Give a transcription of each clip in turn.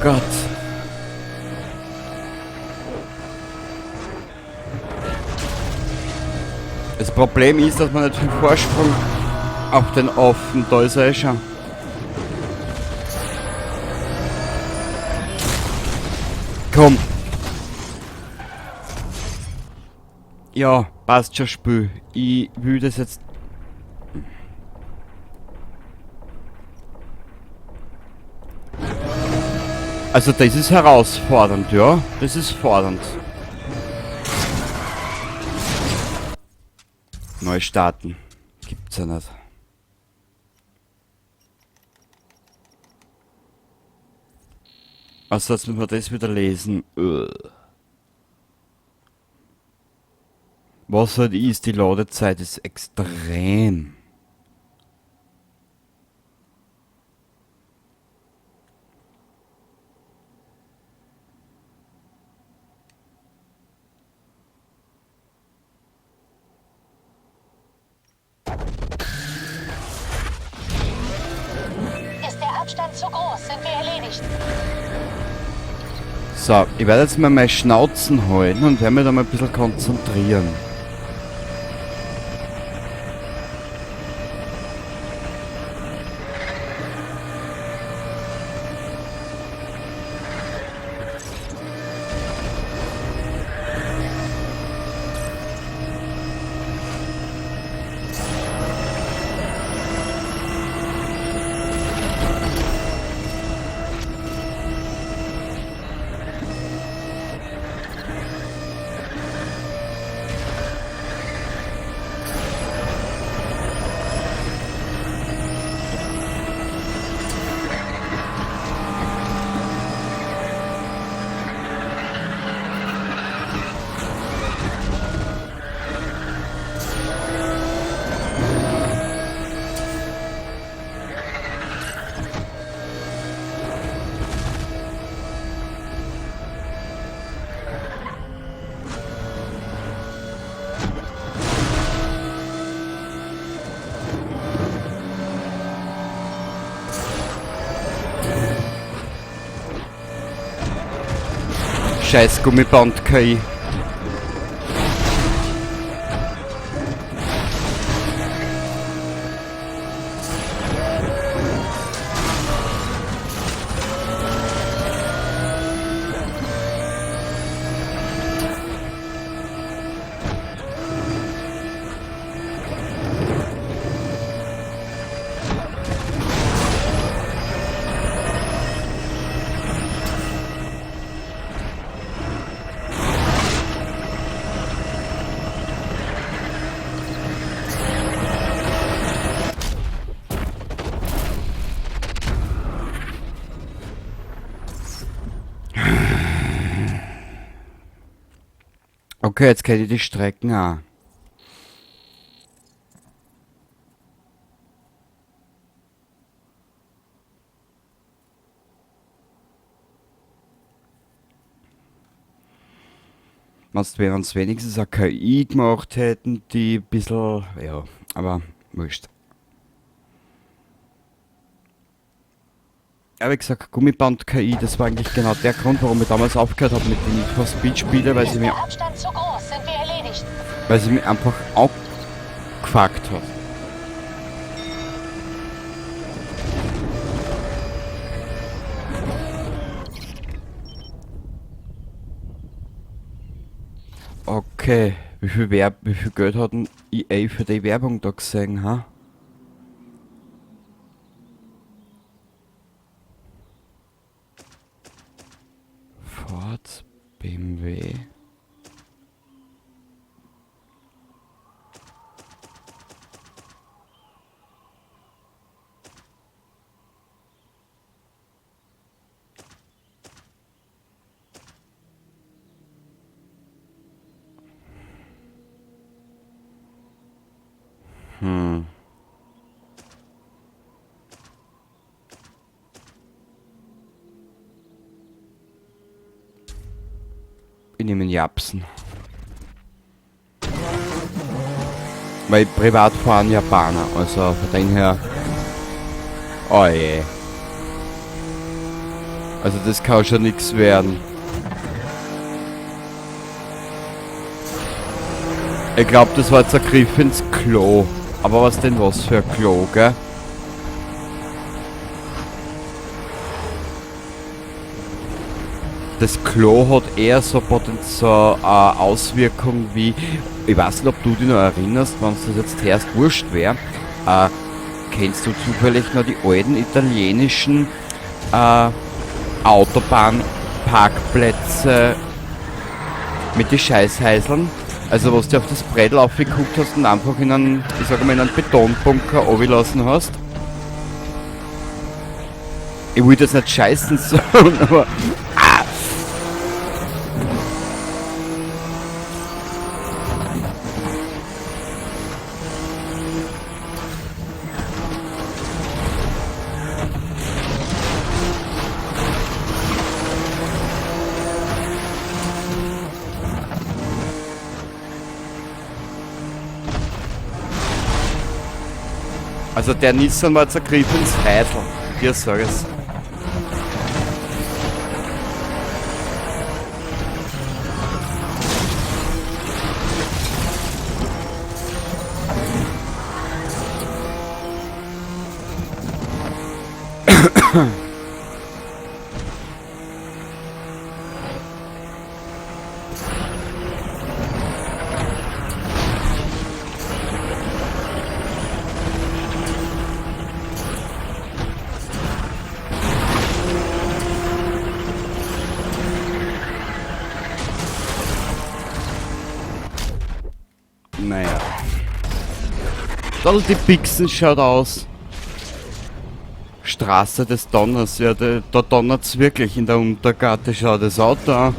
Gott. Das Problem ist, dass man nicht viel Vorsprung auf den Offen, da ist er eh schon. Komm. Ja, passt schon, Spiel. Ich will das jetzt. Also das ist herausfordernd, ja. Das ist fordernd. Neu starten. Gibt's ja nicht. Also jetzt müssen wir das wieder lesen. Ugh. Was halt ist, die Ladezeit ist extrem. Ist der Abstand zu groß, sind wir erledigt. So, ich werde jetzt mal meine Schnauzen halten und werde mich da mal ein bisschen konzentrieren. Scheiß Gummiband KI. Okay, jetzt kenne ich die Strecken auch. Meinst du, wenn uns wenigstens eine KI gemacht hätten, die ein bisschen. Ja, aber wurscht. Ja, wie gesagt, Gummiband-KI, das war eigentlich genau der Grund, warum ich damals aufgehört habe mit den Need for Speed Spielen, weil Ist sie mir, der Abstand zu groß, sind wir erledigt. weil sie mich einfach angefuckt hat. Okay, wie viel Geld hat denn EA für die Werbung da gesehen, ha? Ford, BMW. Ich nehme einen Japsen. Weil ich privat fahren Japaner, also von dem her. Oh je. Also das kann schon nichts werden. Ich glaube, das war jetzt ein Griff ins Klo. Aber was denn was für ein Klo, gell? Das Klo hat eher so eine Auswirkung wie, ich weiß nicht, ob du dich noch erinnerst, wenn du das jetzt hörst, wurscht wär. Kennst du zufällig noch die alten italienischen Autobahnparkplätze mit den Scheißhäuseln? Also was du auf das Brettel aufgeguckt hast und einfach in einen, ich sag mal, in einen Betonbunker runtergelassen hast. Ich wollte jetzt nicht scheißen sagen, aber... Ah! Also der Nissan war jetzt ein Griff ins Häusl. Dir sag ich's. Naja. Die Pixen schaut aus. Straße des Donners, ja, da donnert's wirklich in der Unterkarte, schaut das Auto an.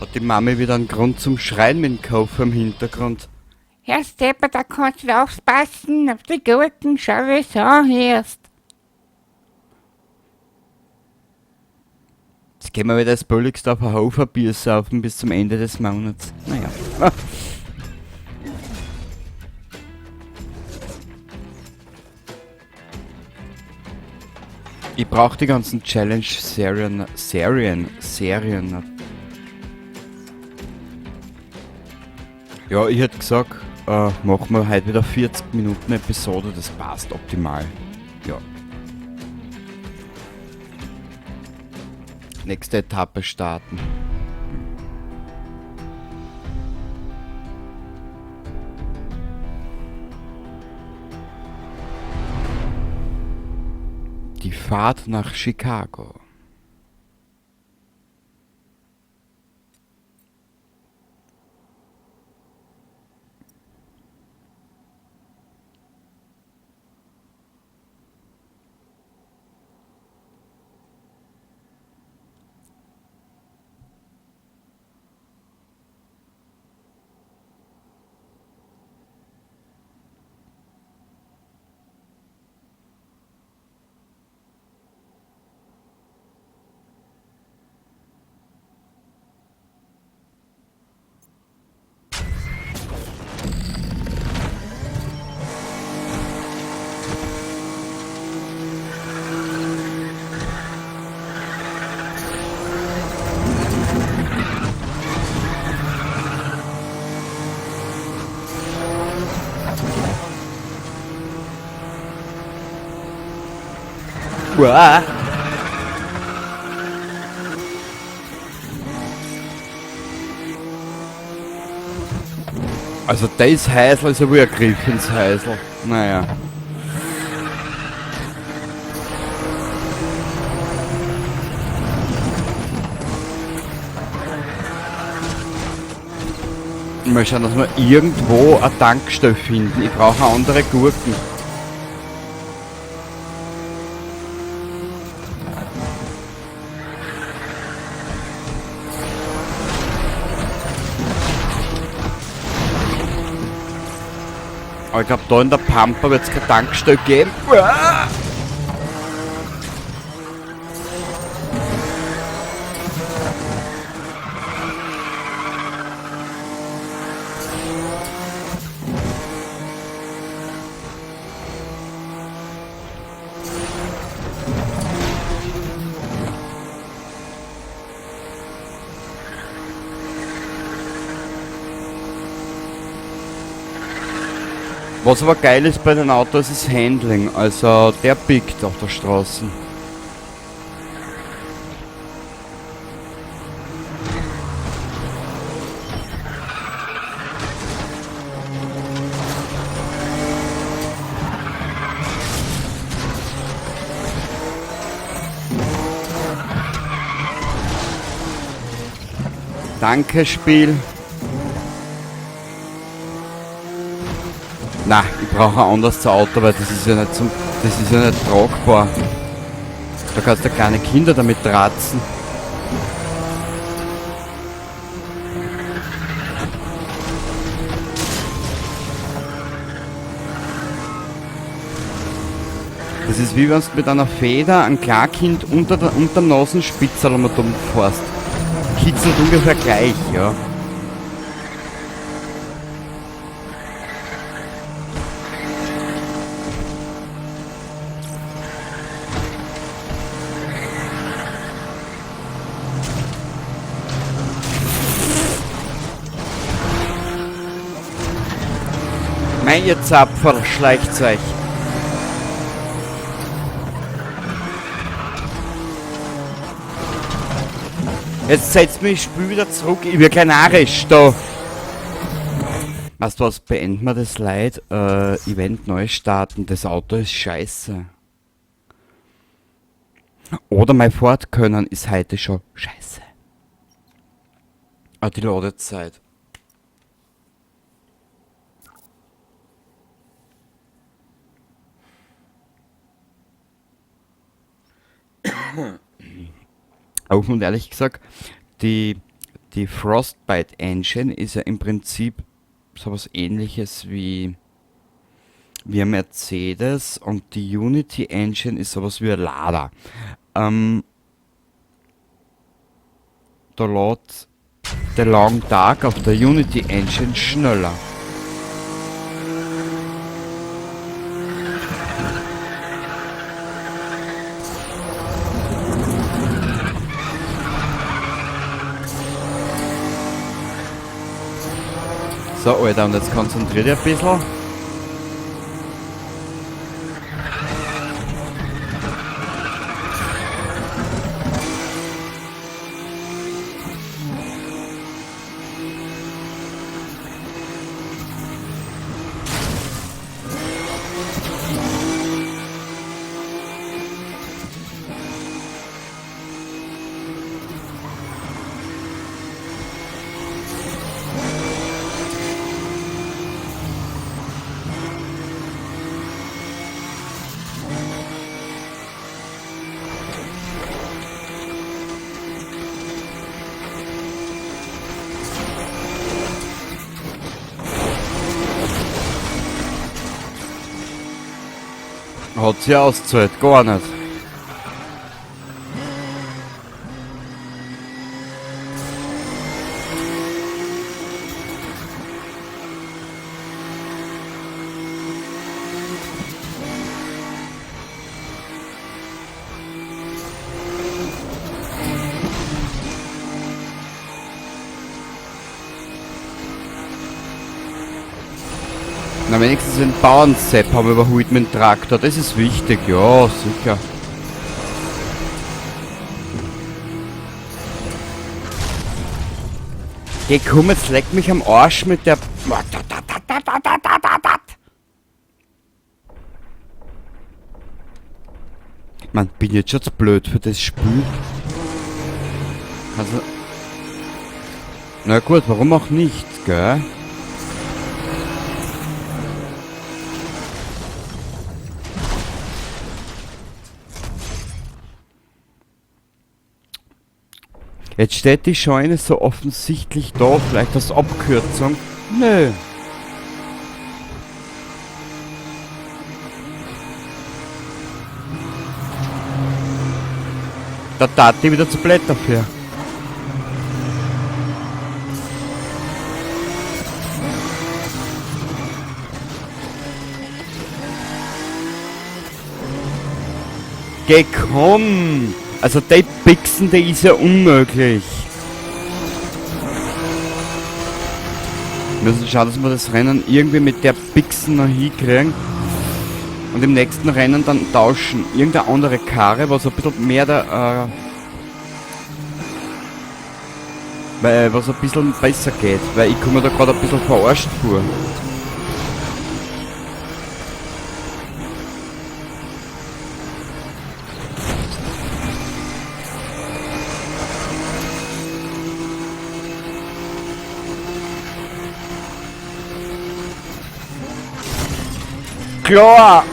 Hat die Mami wieder einen Grund zum Schreien mit dem Koffer im Hintergrund? Herr Stepper, da kannst du aufpassen, auf die Gurken, schau wie es anhörst. Jetzt gehen wir wieder das billigste auf ein Haufen Bier saufen bis zum Ende des Monats. Naja. Ich brauche die ganzen Challenge-Serien, Serien. Ja, ich hätte gesagt, machen wir heute wieder 40 Minuten Episode, das passt optimal. Ja. Nächste Etappe starten. Die Fahrt nach Chicago. Uah. Also das Häusl ist ja wohl ein Griff ins Häusl. Naja. Mal schauen, dass wir irgendwo eine Tankstelle finden. Ich brauche andere Gurken. Aber ich glaub, da in der Pampa wird's keine Tankstelle geben. Uah! Was aber geil ist bei den Autos, ist Handling. Also der biegt auf der Straße. Danke, Spiel. Na, ich brauche ein anderes Auto, weil das ist ja nicht das ist ja nicht tragbar. Da kannst du kleine Kinder damit ratzen. Das ist wie wenn du mit einer Feder ein Klarkind unter der Nasenspitze dumm fährst. Kitzelt ungefähr gleich, ja. Mein ihr Zapferl, schleicht's euch. Jetzt setzt mich Spiel wieder zurück, ich bin kein narrisch da. Weißt du was, beenden wir das Leid, Event neu starten, das Auto ist scheiße. Oder mein Fortkönnen ist heute schon scheiße. Ah, die Ladezeit. Auch und ehrlich gesagt, die Frostbite Engine ist ja im Prinzip sowas Ähnliches wie ein Mercedes und die Unity Engine ist sowas wie ein Lada. Da lädt der Long Dark auf der Unity Engine schneller. So, Alter, und jetzt konzentrier dich ein bisschen. Hat sie ausgezahlt, gar nicht. Na, wenigstens den Bauernsepp haben wir überholt mit dem Traktor. Das ist wichtig, ja, sicher. Geh, komm, jetzt leck mich am Arsch mit der... Man, bin jetzt schon zu blöd für das Spiel. Also... Na gut, warum auch nicht, gell? Jetzt steht die Scheune so offensichtlich da, vielleicht als Abkürzung. Nö. Da tat die wieder zu blöd dafür. Geh, komm! Also die Pixen, die ist ja unmöglich. Wir müssen schauen, dass wir das Rennen irgendwie mit der Pixen noch hinkriegen. Und im nächsten Rennen dann tauschen. Irgendeine andere Karre, was ein bisschen mehr da, weil, was ein bisschen besser geht. Weil ich komme da gerade ein bisschen verarscht vor. Klar!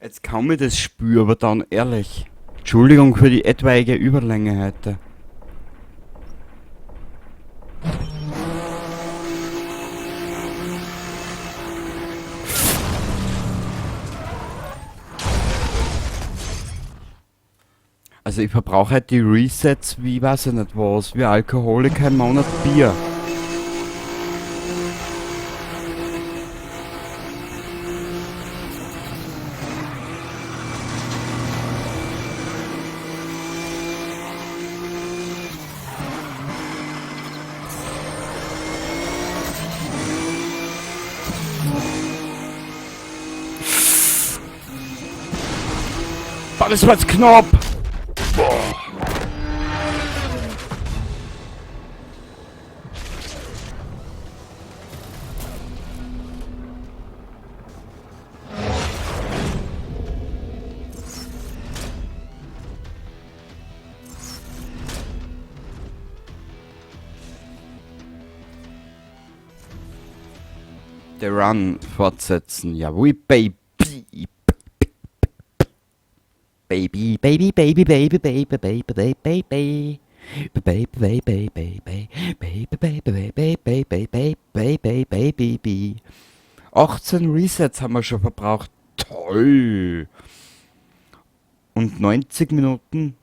Jetzt kaum ich das spüre, aber dann ehrlich. Entschuldigung für die etwaige Überlänge heute. Also ich verbrauche halt die Resets wie weiß ich nicht was, wie Alkoholiker im Monat Bier. Boah, das war jetzt knapp! Boah. The Run fortsetzen. Jawohl, Baby. Baby, Baby, Baby, Baby, Baby, Baby, Baby, Baby. Baby, baby, baby, baby, baby, baby, baby, baby, baby, baby, baby. 18 Resets haben wir schon verbraucht. Toll! Und 90 Minuten,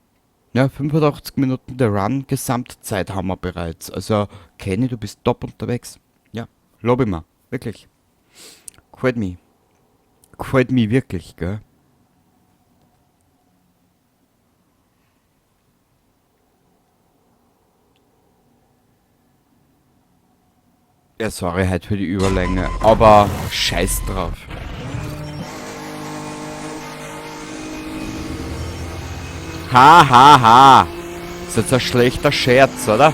ja, 85 Minuten der Run Gesamtzeit haben wir bereits. Also, Kenny, du bist top unterwegs. Ja, lob ich mir. Wirklich. Gefällt mir. Gefällt mir wirklich, gell? Ja, sorry halt für die Überlänge, aber scheiß drauf. Ha, ha, ha. Ist jetzt ein schlechter Scherz, oder?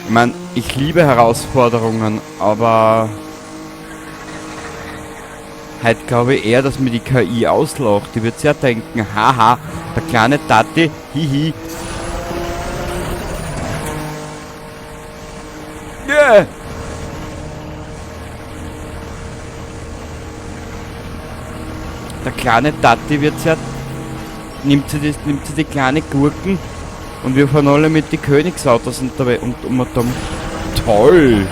Ich meine, ich liebe Herausforderungen, aber heute glaube ich eher, dass mir die KI auslacht. Die wird sehr denken, haha, der kleine Tati, hihi. Yeah. Der kleine Tati wird sehr... Nimmt sie die kleine Gurken und wir fahren alle mit den Königsautos unterwegs und um und um. Toll!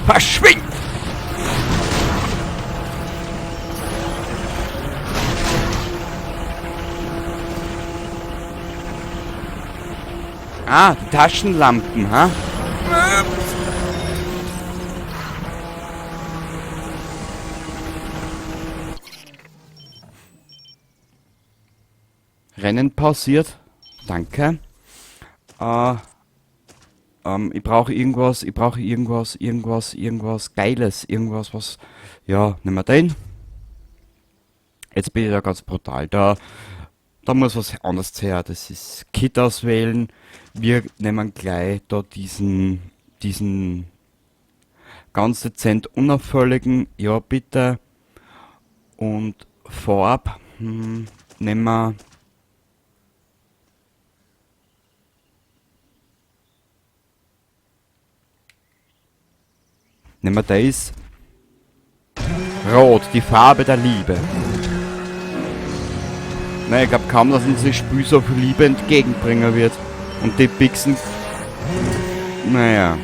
Verschwind! Ah, die Taschenlampen, ha? Rennen pausiert. Danke. Ich brauche irgendwas, irgendwas Geiles, irgendwas, was... Ja, nehmen wir den. Jetzt bin ich da ganz brutal. Da muss was anderes her. Das ist Kit auswählen. Wir nehmen gleich da diesen ganz dezent unauffälligen. Ja, bitte. Und Farb, nehmen wir... Nehmen wir das. Rot, die Farbe der Liebe. Naja, ich glaube kaum, dass uns das Spiel so viel Liebe entgegenbringen wird. Und die Pixen... Naja.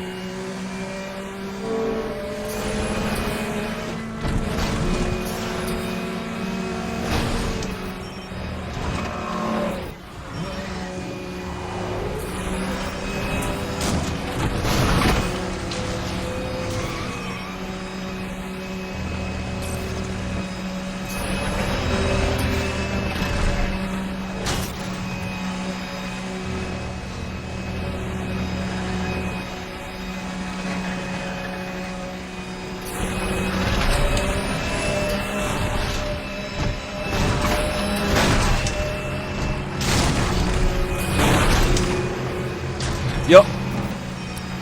Ja.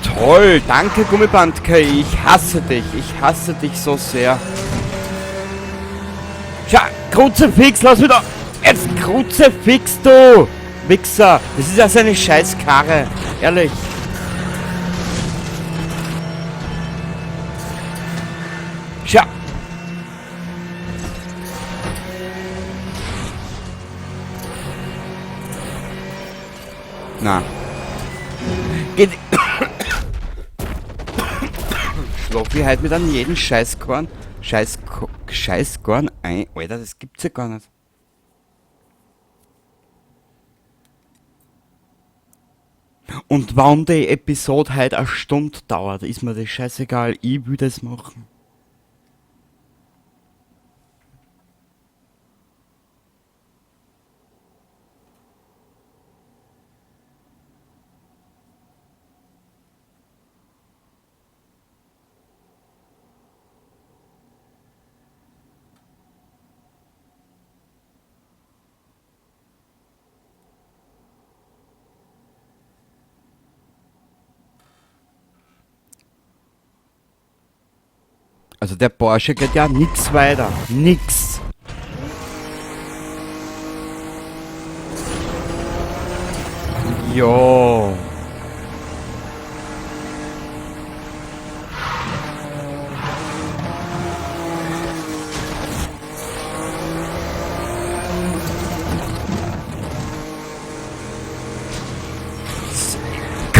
Toll, danke Gummiband KI. Ich hasse dich. Ich hasse dich so sehr. Schau, Kruzifix, lass mich da. Jetzt Kruzifix, du! Wichser! Das ist ja seine Scheißkarre. Ehrlich. Schau. Na. Geht. Schlaf ich heute mit einem jeden Scheißkorn. Scheißkorn ein. Alter, das gibt's ja gar nicht. Und wann die Episode heute eine Stunde dauert, ist mir das scheißegal. Ich will das machen. Also der Porsche geht ja nix weiter. Nix. Jo.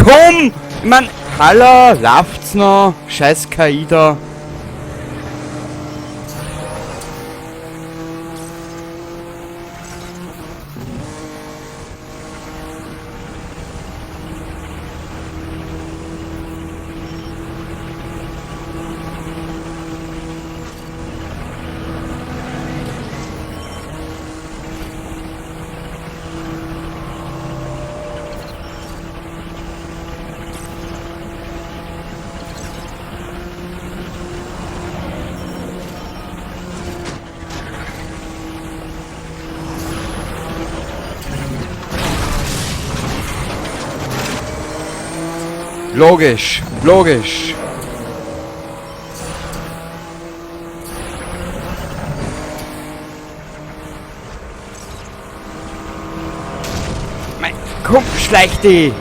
Komm! Ich mein, hallo, läuft's noch? Scheiß KI da. Logisch, logisch. Mein, komm, schleich die!